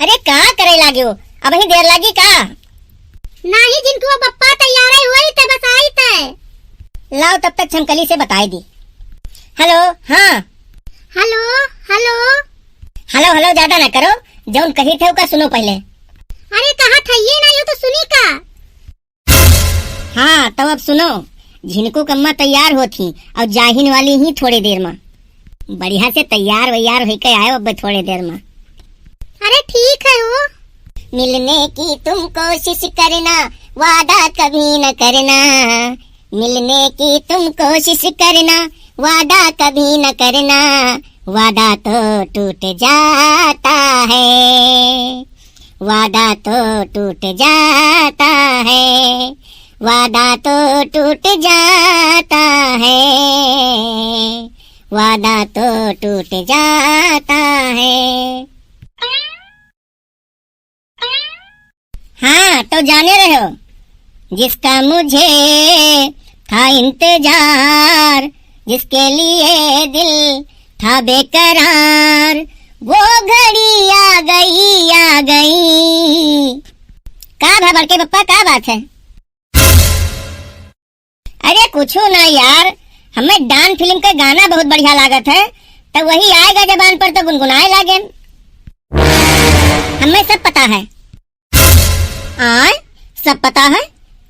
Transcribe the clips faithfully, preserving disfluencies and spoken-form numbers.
अरे का करे लागियो, अबहीं देर लागी का? नाही झिनकुआ बप्पा, तैयार होई ते बस आई ते। लाओ तब तक छमकली से बताई दी। हेलो, हाँ। हेलो, हेलो। हेलो, हेलो ज्यादा ना करो, जौन कही थे ओका सुनो पहिले। अरे कहा था ये ना, यो तो सुनी का? हाँ, तो अब सुनो, झिनकू कम्मा तैयार होत ही और जाहिन वाली ही थोड़े देर मा। बढ़िया से तैयार वैयार होइके आयो अब थोड़े देर मा। अरे ठीक है हो। मिलने की तुम कोशिश करना, वादा कभी न करना। मिलने की तुम कोशिश करना, वादा कभी न करना। वादा तो टूट जाता है, वादा तो टूट जाता है, वादा तो टूट जाता है, वादा तो टूट जाता है। हाँ, तो जाने रहो, जिसका मुझे था इंतजार, जिसके लिए दिल था बेकरार, वो घड़ी आ गई, आ गई। का भा बड़के पप्पा, का बात है? अरे कुछू ना यार, हमें डान फिल्म के गाना बहुत बढ़िया लागत है, तो वही आएगा जबान पर तो गुनगुनाए लागे। हमें सब पता है। आय, सब पता है?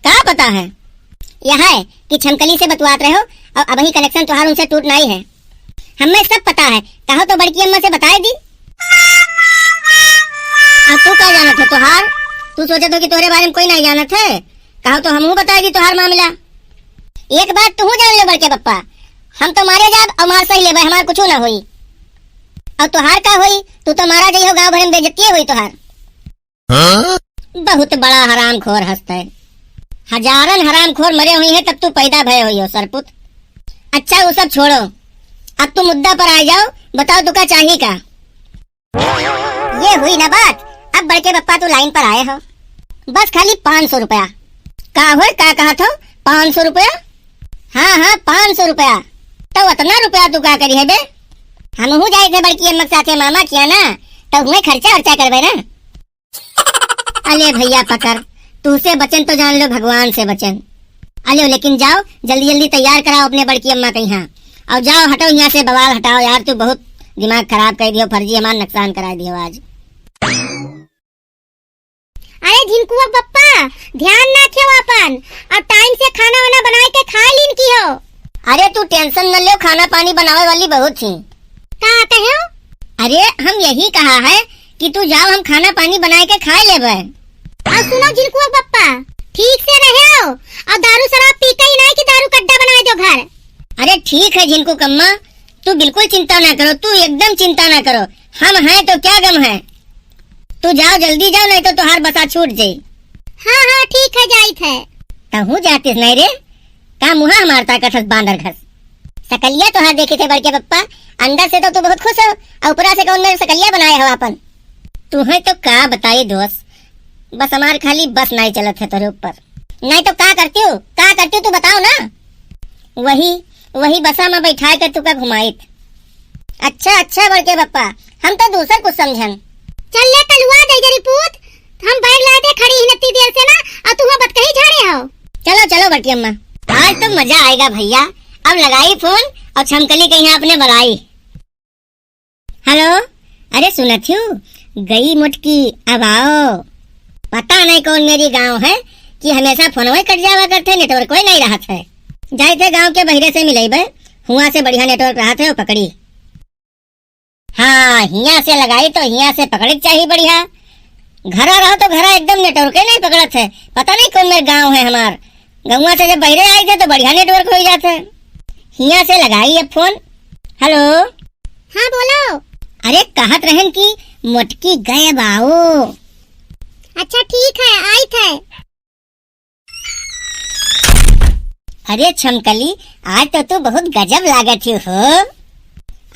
का पता है? यह है कि छमकली से बतुआत रहो और अबही connection तोहार उनसे टूट नाई है। हमें सब पता है, कहो तो बड़की अम्मा से बताए दी। अब तू का जानत है तोहार? तू सोचत हो कि तोहरे बारे में कोई नहीं जानत है? कहो तो हमहू बताए दी तोहार मामला। एक बात तू जान लो बड़के पप्पा, हम तो मारे जाब और मार सही लेबे, हमार कुछू ना होई। और तोहार का होई, तू तो मारा जइहो, गांव भर में बेइज्जती होई तोहार। हाँ? बहुत बड़ा हरामखोर हस्त है। हजारन हरामखोर मरे हुई हैं, तब तू पैदा भय हुई हो, सरपुत। अच्छा, वो सब छोड़ो, अब तुम मुद्दा पर आ जाओ, बताओ, तुका चाही का? ये हुई ना बात, अब बड़के पप्पा तू लाइन पर आए हो, बस खाली पाँच सौ रुपया। का हो, का कहा था? पाँच सौ रुपया? हाँ, हाँ, पाँच सौ रुपया। तो उतना रुपया तू का करी है बे? हमहू जाए थे बड़की अम्मा के साथे मामा किया ना, तो हुए खर्चा वर्चा करबे ना। अले भैया पकड़, तू से बचन तो जान लो, भगवान से बचन। अले लेकिन जाओ, जल्दी जल्दी तैयार कराओ अपने बड़की अम्मा के यहाँ। और जाओ, हटो यहाँ से, बवाल हटाओ यार, तू बहुत दिमाग खराब कर दियो, फर्जी हमार नुकसान करा दियो आज। अरे झिनकुआ बप्पा, ध्यान ना खेओ अपन, और time से खाना वाना बनाए के खा लीन की हो। अरे तू tension न ले, खाना पानी बनावे वाली बहुत ही। का कहो? अरे हम यही कहा है कि तू जाओ, हम खाना पानी बनाए के खाए लेबे। और सुनो झिनकुआ बप्पा, ठीक से रहो और दारू शराब पी के ही नहीं कि दारू कड्डा बनाए दो घर। अरे ठीक है झिनकू कम्मा, तू बिल्कुल चिंता ना करो, तू एकदम चिंता ना करो, हम हैं तो क्या गम है। तू जाओ, जल्दी जाओ, नहीं तो तोहार बसा छूट जाई। हाँ, हाँ, ठीक है, जाइत है। तहूँ जातिस नहीं रे, का मुँहा हमार ताकत हस बांदर घस। सकलिया तोहार देखी थे बड़के पप्पा, अंदर से तो तू बहुत खुश हो, और ऊपरा से कौन मेरे सकलिया बनाए हो अपन। तू है तो का बताई दोस्त, बस हमार खाली बस नहीं चलत है तोरे ऊपर। नहीं तो का करती हूँ, का करती हूँ तू बताओ ना। वही, वही बसा में बैठा के तुका घुमाइत। अच्छा, अच्छा बड़के पप्पा, हम तो दूसर कुछ समझन। चल ले कलुआ जय जरी पूत, हम बैग लादे खड़ी ही नत्ती देर से ना, और तू बतकही झाड़े हो। चलो, चलो बड़की अम्मा, आज तो मजा आएगा भैया। अब लगाई फोन और छमकली के यहाँ अपने बलाई। हेलो, अरे सुनत हूँ, गई मोटकी, अब आओ। पता नहीं कौन मेरी गांव है कि हमेशा फोनवे कट जावा करते, network ही नहीं रहत है। जाइत है गांव के बहिरे से मिलैबे, हुआ से बढ़िया network रहत है, वो पकड़ी। हाँ, हिया से लगाई तो हिया से पकड़े के चाही बढ़िया। घरा रहो तो घरा एकदम network ही नहीं पकड़त है। पता नहीं कौन मेरे गांव है हमार, गौवा से जब बहिरे आई थे तो बढ़िया network हो जात है। हिया से लगाई अब फोन। हेलो। हाँ, बोलो। अरे, कहत रहन कि मोटकी गए बाओ। अच्छा, ठीक है, आइत है। अरे छमकली, आज तो तू बहुत गजब लागत ही हो।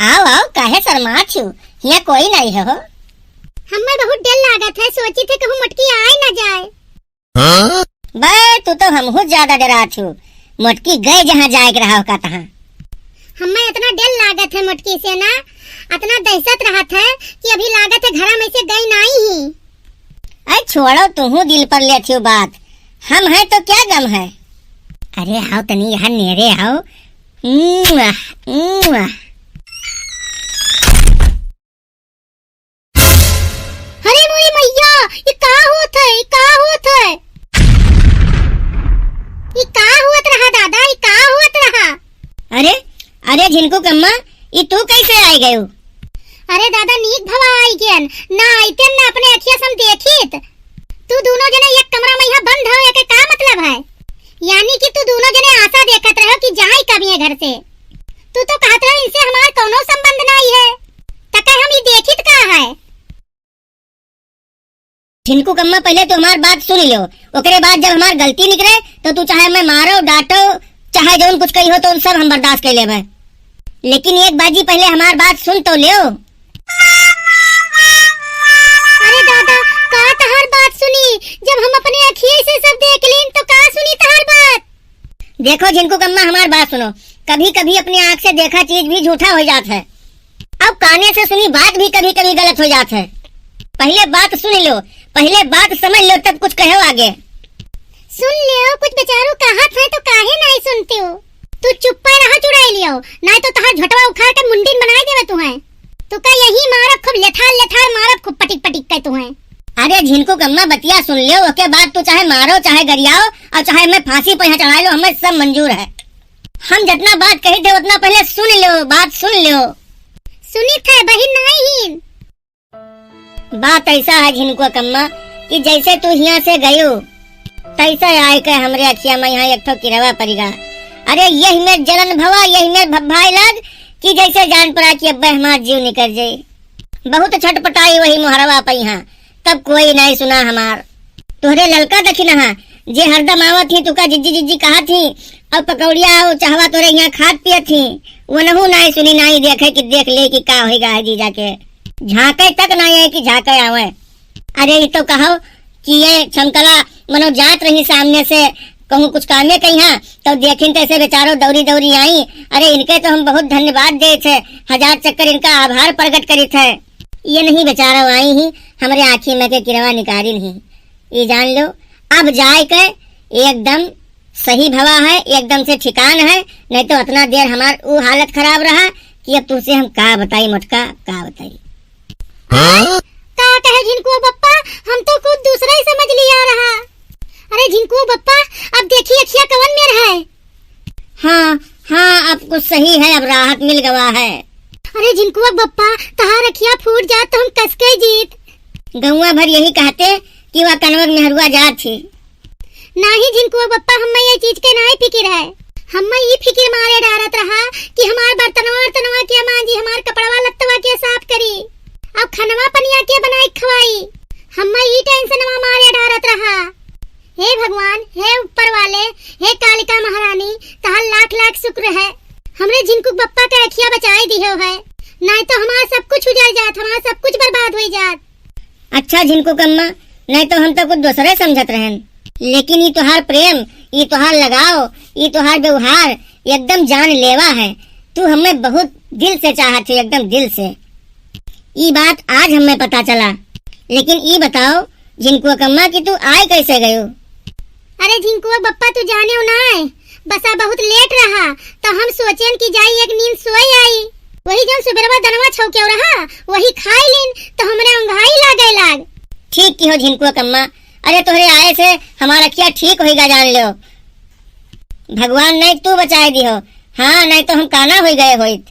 आओ, आओ, काहे शर्मात हो? हिया कोई नहीं है हो। हमें बहुत डर लागत है, सोची थे कहूँ मोटकी आए ना जाए। बे, तू तो हमहू ज्यादा डरात हो। मोटकी गए जहाँ जाए के रहा होका तहाँ। हमें इतना डर लागत है मोटकी से ना, इतना दहशत रहत है कि अभी लागत है घरा में से गई नाई ही। थोड़ो तुहू दिल पर लेथियो बात, हम हैं तो क्या गम है। अरे आओ तनी यहाँ नेरे आओ। मुआ, मुआ। अरे मोरी मैया, ई का होत है, ई का होत है? ई का होत रहा दादा, ई का होत रहा? अरे, अरे झिनकू कम्मा, ई तू कैसे आइ गयो? अरे दादा, नीक भवा आइ गेन, ना आइतेन ना अपने अखिया से हम देखित। तू दोनों जने एक कमरा में यहाँ बंद हो, एके का मतलब है? यानी कि तू दोनों जने आशा देखत रहो कि जाई कब ये घर से। तू तो कहत रहो इनसे हमार कौनो संबंध नाई है, तके हम ई देखित का है? झिनकू कम्मा, पहले तू हमार बात सुन लो, ओकरे बाद जब हमार गलती निकले तो तू चाहे मैं मारो, डांटो, चाहे जौन कुछ कही हो तो उन सब हम बर्दाश्त कर लेबे। लेकिन एक बाजी पहले हमार बात सुन तो लो। अरे दादा, का तहार बात सुनी? जब हम अपने अखिए से सब देख लीन तो का सुनी तहार बात? देखो झिनकू कम्मा, हमार बात सुनो। कभी-कभी अपनी आँख से देखा चीज भी झूठा होइ जात है, अउर काने से सुनी बात भी कभी-कभी गलत होइ जात है। पहिले बात सुन लो, पहिले बात समझ लो, तब कुछ कहो आगे। सुन लो, कुछ बेचारू कहत है तो काहे नाई सुनते हो? तू चुप्पे रहा चुड़ैलियो, नाई तो तहार झोटवा उखाड़ के मुंडीन बनाई देवे तुहैं। तू का यही मारब खूब लेथार लेथार मारब खूब पटिक पटिक के तुहैं। अरे झिनकू कम्मा बतिया सुन लो, ओके बाद तू चाहे मारो, चाहे गरियाओ अउर चाहे मैं फांसी पे यहाँ चढ़ा लो, हमें सब मंजूर है। हम जितना बात कही थे उतना पहले सुन लो, बात सुन लो। सुनी थे बहिन नाई हीन। बात ऐसा है झिनकू कम्मा कि जैसे तू हियाँ से गयो, तैसे आए के हमरे अखिया में यहाँ एक ठो किरवा परिगा। अरे यही में जलन भवा, यही में भभाई लाग कि जैसे जान पड़ा कि अब्बे हमार जीव निकल जाए। बहुत छटपटाई वही मोहरवा पे यहाँ, तब कोई नहीं सुना हमार। तोहरे ललका दखिनहा, जे हरदम आवत ही, तुका जिज्जी जिज्जी कहत ही, अउर पकौड़िया अउर चहवा तोहरे यहाँ खात पियत ही, वनहू नाई सुनी नाई देखे कि देख ले कि का होइगा है जीजा के। झांके तक नाई आए कि झांके आवे। अरे ई तो कहो कि ये छमकला मनो जात रही सामने से, कहूँ कुछ कामे कही हाँ, तो देखिन तैसे बेचारो दौरी दौरी आई। अरे इनके तो हम बहुत धन्यवाद देत है, हजार चक्कर इनका आभार प्रकट करित है। ये नहीं बेचारो आई ही, हमरे आँखी में के किरवा निकारिन ही। ये जान लो, अब जाए के एकदम सही भवा है, एकदम से ठिकान है, नहीं तो अतना देर हमार ऊ हालत खराब रहा कि अब तुझसे हम का बताई मोटका, का बताई। हाँ? का कहे झिनकू बप्पा, हम तो कुछ दूसरा ही समझ लिया रहा। अरे झिनकू बप्पा, अब देखी अखिया कवन मेर है। हाँ, हाँ, अब कुछ सही है, अब राहत मिल गवा है। अरे झिनकुआ बप्पा, तहार अखिया फूट जात तो हम कसके जीत। गौवा भर यही कहते कि वह कनवक मेहरुआ जात थी। नाही झिनकुआ बप्पा, हम्मे ये चीज के नाही फिकिर है। हम्मे ई फिकिर मारे डारत रहा कि हमार बर्तनवा वर्तनवा के मांजी, हमार कपड़वा लत्तवा के साफ करी, अब खनवा पनिया के बनाई खवाई। हम्मे ई टेंशनवा मारे डारत रहा। हे भगवान, हे ऊपर वाले, हे कालिका महारानी, तहार लाख लाख शुक्र है, हमरे झिनकुक बप्पा के अखिया बचाई दिहो है, नाई तो हमार सब कुछ उजर जात, हमार सब कुछ बर्बाद होई जात। अच्छा झिनकुक अम्मा, नाई तो हम तो कुछ दूसरे समझत रहन, लेकिन ई तोहार प्रेम, ई तोहार लगाव, ई तोहार व्यवहार एकदम जान लेवा है। तू हमें बहुत दिल से चाहत हो, एकदम दिल से। ई बात आज हमें पता चला, लेकिन ई बताओ, झिनकुआ कम्मा कि तू आए कैसे गयो? अरे झिनकुआ बप्पा, तू जाने हो ना, बसा बहुत लेट रहा, तो हम सोचेन कि जाई एक नींद सोई आई। वही जौन सुबेरवा दनवा छौके रहा, वही खाई लीन, तो हमरे उंघाई लागे लाग। ठीक की हो झिनकुआ कम्मा, अरे तोहरे आए से हमार अखिया ठीक होइगा जान लो। भगवान नहीं तू बचाए दिहो, हाँ नहीं तो हम काना होई गए होइत।